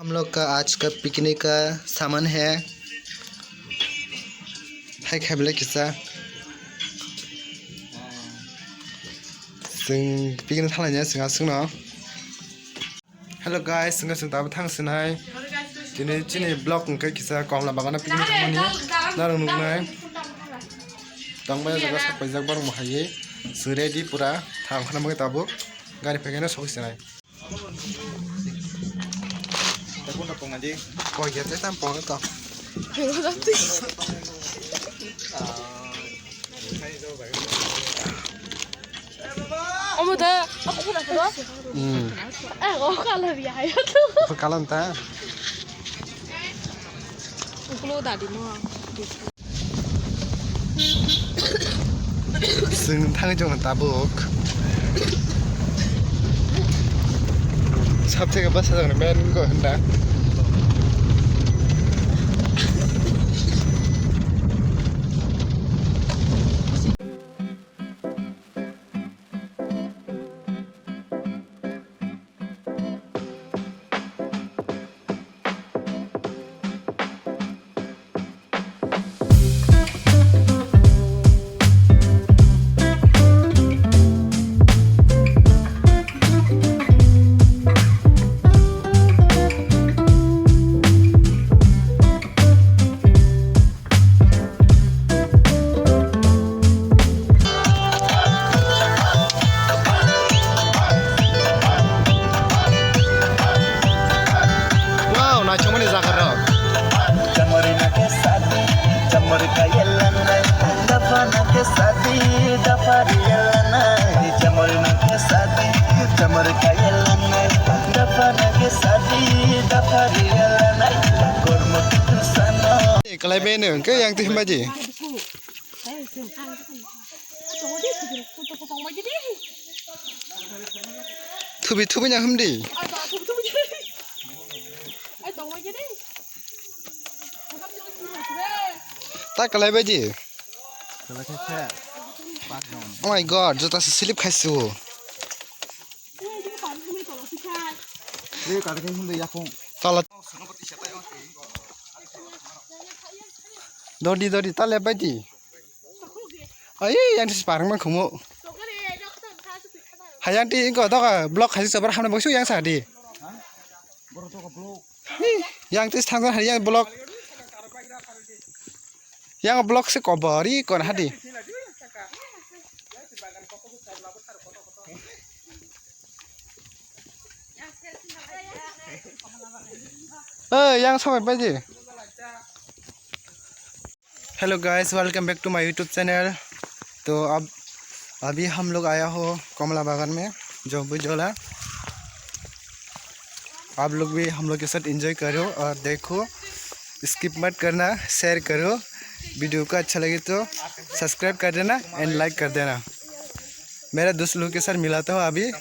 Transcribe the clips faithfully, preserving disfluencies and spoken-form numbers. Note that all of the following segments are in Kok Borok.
हम लोग का आज का पिकनिक का सामान है। Hai khaibele kisa. Sing picnic thalanya sing asung no. Hello guys, sing sing tabu thang sinai. Tini chini vlog hwnkhe kisa Komla Bagana picnic thangmani. Narung nuknai. Tangbai jaga sak paijak borok mohai. Sing ready pura. Thang khana mungwi tabuk. Gari phaikhe no sokoi sinai. Koi ya, tei tam pong to. Omo da, aku pura pura. Hmm. Eh, oh, kalau dia ayo tuh. Apa kalan ta? Ukulo dadi mo. Chwng thangwi tongkha tabuk. Sab theke bwsa jagani men go hwnda. Wow, naithokmani jaga rok. Chamar na ke saadi, chamar ka yelana, dafa na ke saadi, dafa yelana, chamar na ke saadi, chamar ka yelana, dafa na ke saadi, dafa yelana, kormo tu sano. Kalai bene, ke yang tih maji. Thubi thubi na humdi. Ta kalai baji. Oh my god, jota se slip khaisi o. Tala. Dodi dodi ta lep baji. Ai, yang tis parang mang khumu. Hayang ti ingko doka block khaisi sabar hamna boksu yang sadi. Hi, yang tis thangsan hari yang block. Yang block se kobori kon hadi. Eh, yang sampai baji. Hello guys, welcome back to my YouTube channel. तो अब अभी हम लोग आया हो कमला बागान में, जो भी जोला। आप लोग भी हम लोग के साथ एंजॉय करो और देखो, स्किप मत करना, शेयर करो। वीडियो को अच्छा लगे तो सब्सक्राइब कर देना एंड लाइक कर देना। मेरा दोस्त लोग के साथ मिलाता हूँ अभी।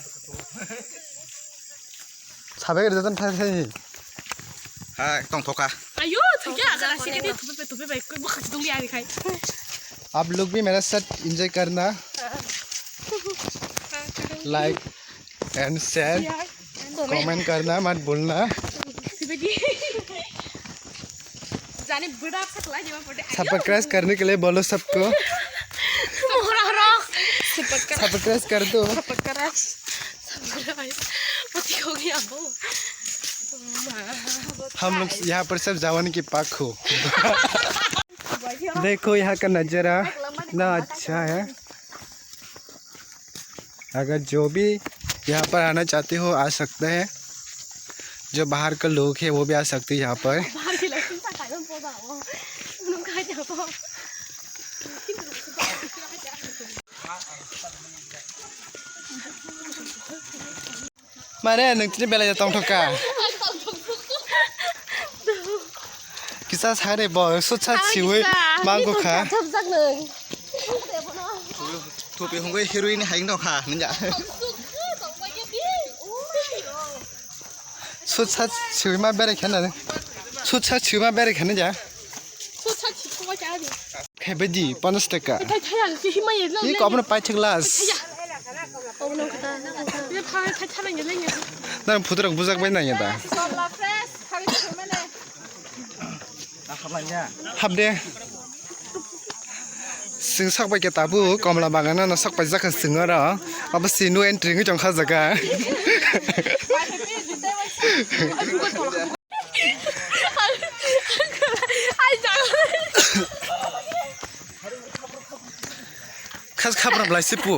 Sabai rwjak thai thai. Ha, tong thoka. Ayo, thukya, agara sini dia thupe thupe bai, koi bokha dong liya dikhai. आप लोग भी मेरे साथ एंजॉय करना। लाइक एंड शेयर, कमेंट करना मत भूलना। Jani bwdak sa khlai jeba pore. Subscribe करने के लिए बोलो सबको। Mohra rok. Subscribe. सब्सक्राइब कर दो। Subscribe. Subscribe. Pati ho gaya wo. हम लोग यहाँ पर सब जवान की पाक हो। देखो यहाँ का नज़ारा कितना अच्छा है। अगर जो भी यहाँ पर आना चाहते हो, आ सकते हैं। जो बाहर का लोग हैं, वो भी आ सकते हैं यहाँ पर। Mare, nwng tini belai tongthok kha. Kisa sari bo, sut sat siwi mango kha. Thupi hungwi heroine hai no kha, ninja. Sut sat siwi ma bere kha na. Sut sat siwi ma bere kha ninja. Khe bedi, panas taka. Iko abno pai thik las. Nang phutrok bujak bai nang ya da. Hapde. Sing sak bai ke tabu komla bagana no sak pai jaka sing oro. Abo si no entry ngi jong kha jaga. Khas khapra blai si pu.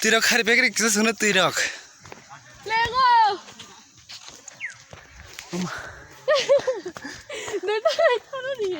Tirok hari begri kisa sunu tirok. Lego. Doi ta lai tharo ni.